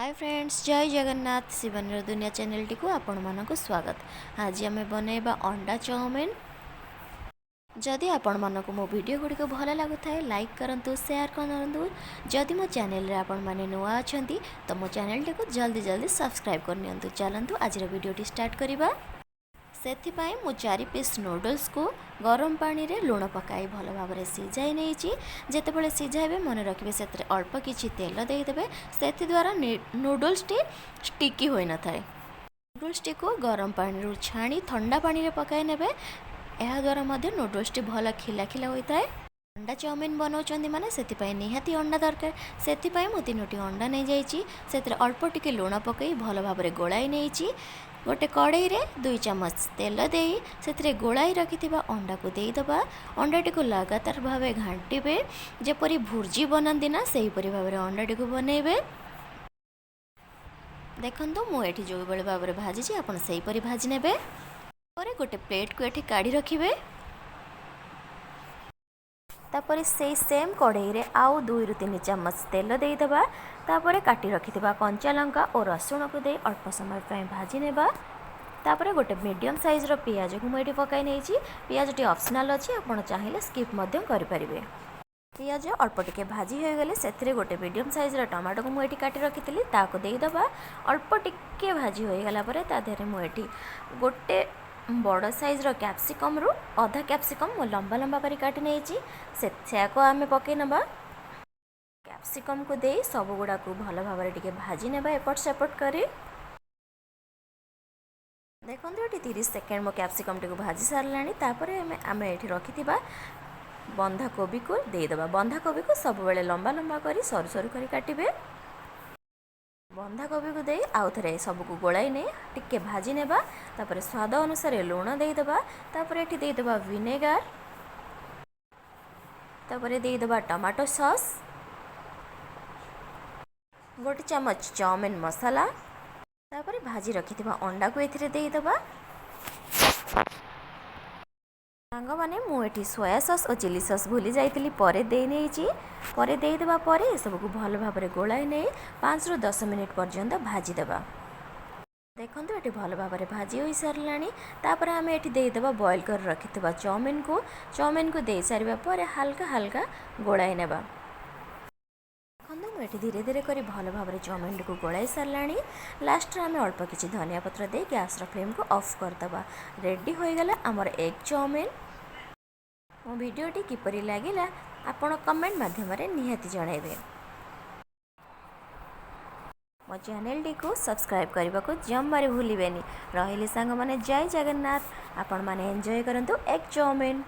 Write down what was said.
ହାଏ friends, ଜୟ ଜଗନ୍ନାଥ। ଶିବାନୀର ଦୁନିଆ ଚ୍ୟାନେଲଟିକୁ ଆପଣମାନଙ୍କୁ ସ୍ୱାଗତ। ଆଜି ଆମେ ବନେଇବା ଅଣ୍ଡା ଚାଉମିନ୍। ଯଦି ଆପଣମାନଙ୍କୁ ମୋ ଭିଡ଼ିଓ ଗୁଡ଼ିକ ଭଲ ଲାଗୁଥାଏ, ଲାଇକ୍ କରନ୍ତୁ, ସେୟାର କରନ୍ତୁ। ଯଦି ମୋ ଚ୍ୟାନେଲରେ ଆପଣମାନେ ନୂଆ ଅଛନ୍ତି, ତ ମୋ ଚ୍ୟାନେଲଟିକୁ ଜଲ୍ଦି ଜଲ୍ଦି ସବସ୍କ୍ରାଇବ୍ କରିନିଅନ୍ତୁ। ଚାଲନ୍ତୁ, ଆଜିର ଭିଡ଼ିଓଟି ଷ୍ଟାର୍ଟ କରିବା। ସେଥିପାଇଁ ମୁଁ 4 ପିସ୍ ନୁଡ଼ଲ୍ସକୁ ଗରମ ପାଣିରେ ଲୁଣ ପକାଇ ଭଲ ଭାବରେ ସିଝାଇ ନେଇଛି। ଯେତେବେଳେ ସିଝାଇବେ, ମନେ ରଖିବେ, ସେଥିରେ ଅଳ୍ପ କିଛି ତେଲ ଦେଇଦେବେ। ସେଥିଦ୍ୱାରା ନୁଡ଼ଲ୍ସଟି ଷ୍ଟିକି ହୋଇନଥାଏ। ନୁଡ଼ଲ୍ସଟିକୁ ଗରମ ପାଣିରୁ ଛାଣି ଥଣ୍ଡା ପାଣିରେ ପକାଇ ନେବେ। ଏହାଦ୍ୱାରା ମଧ୍ୟ ନୁଡ଼ଲ୍ସଟି ଭଲ ଖିଲା ଖିଲା ହୋଇଥାଏ। ଅଣ୍ଡା ଚାଉମିନ୍ ବନାଉଛନ୍ତି ମାନେ ସେଥିପାଇଁ ନିହାତି ଅଣ୍ଡା ଦରକାର। ସେଥିପାଇଁ ମୁଁ ତିନୋଟି ଅଣ୍ଡା ନେଇଯାଇଛି। ସେଥିରେ ଅଳ୍ପ ଟିକେ ଲୁଣ ପକାଇ ଭଲ ଭାବରେ ଗୋଳାଇ ନେଇଛି। ଗୋଟେ କଡ଼େଇରେ 2 ଚାମଚ ତେଲ ଦେଇ ସେଥିରେ ଗୋଳାଇ ରଖିଥିବା ଅଣ୍ଡାକୁ ଦେଇଦେବା। ଅଣ୍ଡାଟିକୁ ଲଗାତାର ଭାବେ ଘାଣ୍ଟିବେ। ଯେପରି ଭୁର୍ଜି ବନାନ୍ତି ନା, ସେହିପରି ଭାବରେ ଅଣ୍ଡାଟିକୁ ବନେଇବେ। ଦେଖନ୍ତୁ, ମୁଁ ଏଠି ଯେଉଁଭଳି ଭାବରେ ଭାଜିଛି, ଆପଣ ସେହିପରି ଭାଜି ନେବେ। ପରେ ଗୋଟେ ପ୍ଲେଟ୍କୁ ଏଠି କାଢ଼ି ରଖିବେ। ତାପରେ ସେଇ ସେମ୍ କଡ଼େଇରେ ଆଉ 2ରୁ 3 ଚାମଚ ତେଲ ଦେଇଦେବା। ତାପରେ କାଟି ରଖିଥିବା କଞ୍ଚା ଲଙ୍କା ଓ ରସୁଣକୁ ଦେଇ ଅଳ୍ପ ସମୟ ପାଇଁ ଭାଜି ନେବା। ତାପରେ ଗୋଟେ ମିଡ଼ିୟମ୍ ସାଇଜ୍ର ପିଆଜକୁ ମୁଁ ଏଠି ପକାଇ ନେଇଛି। ପିଆଜଟି ଅପସନାଲ୍ ଅଛି, ଆପଣ ଚାହିଁଲେ ସ୍କିପ୍ ମଧ୍ୟ କରିପାରିବେ। ପିଆଜ ଅଳ୍ପ ଟିକେ ଭାଜି ହୋଇଗଲେ ସେଥିରେ ଗୋଟେ ମିଡ଼ିୟମ୍ ସାଇଜ୍ର ଟମାଟୋକୁ ମୁଁ ଏଠି କାଟି ରଖିଥିଲି, ତାକୁ ଦେଇଦେବା। ଅଳ୍ପ ଟିକେ ଭାଜି ହୋଇଗଲା ପରେ ତା ଦେହରେ ମୁଁ ଏଠି ଗୋଟେ ବଡ଼ ସାଇଜ୍ର କ୍ୟାପ୍ସିକମ୍ରୁ ଅଧା କ୍ୟାପ୍ସିକମ୍ ମୁଁ ଲମ୍ବା ଲମ୍ବା କରି କାଟି ନେଇଛି, ସେୟାକୁ ଆମେ ପକାଇ ନେବା। କ୍ୟାପ୍ସିକମ୍କୁ ଦେଇ ସବୁଗୁଡ଼ାକୁ ଭଲ ଭାବରେ ଟିକେ ଭାଜି ନେବା ଏପଟ ସେପଟ କରି। ଦେଖନ୍ତୁ, ଏଠି 30 ସେକେଣ୍ଡ ମୋ କ୍ୟାପ୍ସିକମ୍ଟିକୁ ଭାଜି ସାରିଲାଣି। ତାପରେ ଆମେ ଏଠି ରଖିଥିବା ବନ୍ଧାକୋବିକୁ ଦେଇଦେବା। ବନ୍ଧାକୋବିକୁ ସବୁବେଳେ ଲମ୍ବା ଲମ୍ବା କରି, ସରୁ ସରୁ କରି କାଟିବେ। ବନ୍ଧାକୋବିକୁ ଦେଇ ଆଉ ଥରେ ସବୁକୁ ଗୋଳାଇ ନେଇ ଟିକେ ଭାଜି ନେବା। ତାପରେ ସ୍ୱାଦ ଅନୁସାରେ ଲୁଣ ଦେଇଦେବା। ତାପରେ ଏଠି ଦେଇଦେବା ଭିନେଗାର। ତାପରେ ଦେଇଦେବା ଟମାଟୋ ସସ୍, 1 ଚାମଚ ଚାଉମିନ୍ ମସଲା। ତାପରେ ଭାଜି ରଖିଥିବା ଅଣ୍ଡାକୁ ଏଥିରେ ଦେଇଦେବା। ସାଙ୍ଗମାନେ, ମୁଁ ଏଠି ସୋୟା ସସ୍ ଓ ଚିଲି ସସ୍ ଭୁଲି ଯାଇଥିଲି, ପରେ ଦେଇ ନେଇଛି। ପରେ ଦେଇଦେବା ପରେ ଏସବୁକୁ ଭଲ ଭାବରେ ଗୋଳାଇ ନେଇ 5ରୁ 10 ମିନିଟ୍ ପର୍ଯ୍ୟନ୍ତ ଭାଜିଦେବା। ଦେଖନ୍ତୁ, ଏଠି ଭଲ ଭାବରେ ଭାଜି ହୋଇସାରିଲାଣି। ତାପରେ ଆମେ ଏଠି ଦେଇଦେବା ବଏଲ୍ କରି ରଖିଥିବା ଚାଉମିନ୍କୁ। ଚାଉମିନ୍କୁ ଦେଇସାରିବା ପରେ ହାଲକା ହାଲକା ଗୋଳାଇ ନେବା। ଦେଖନ୍ତୁ, ମୁଁ ଏଠି ଧୀରେ ଧୀରେ କରି ଭଲ ଭାବରେ ଚାଉମିନଟିକୁ ଗୋଳାଇ ସାରିଲାଣି। ଲାଷ୍ଟରେ ଆମେ ଅଳ୍ପ କିଛି ଧନିଆ ପତ୍ର ଦେଇ ଗ୍ୟାସ୍ର ଫ୍ଲେମ୍କୁ ଅଫ୍ କରିଦେବା। ରେଡ଼ି ହୋଇଗଲା ଆମର ଏଗ୍ ଚାଉମିନ୍। ମୋ ଭିଡ଼ିଓଟି କିପରି ଲାଗିଲା, ଆପଣ କମେଣ୍ଟ ମାଧ୍ୟମରେ ନିହାତି ଜଣାଇବେ। ମୋ ଚ୍ୟାନେଲଟିକୁ ସବସ୍କ୍ରାଇବ୍ କରିବାକୁ ଜମାରେ ଭୁଲିବେନି। ରହିଲି ସାଙ୍ଗମାନେ, ଜୟ ଜଗନ୍ନାଥ। ଆପଣମାନେ ଏନ୍ଜୟ କରନ୍ତୁ ଏଗ୍ ଚାଉମିନ୍।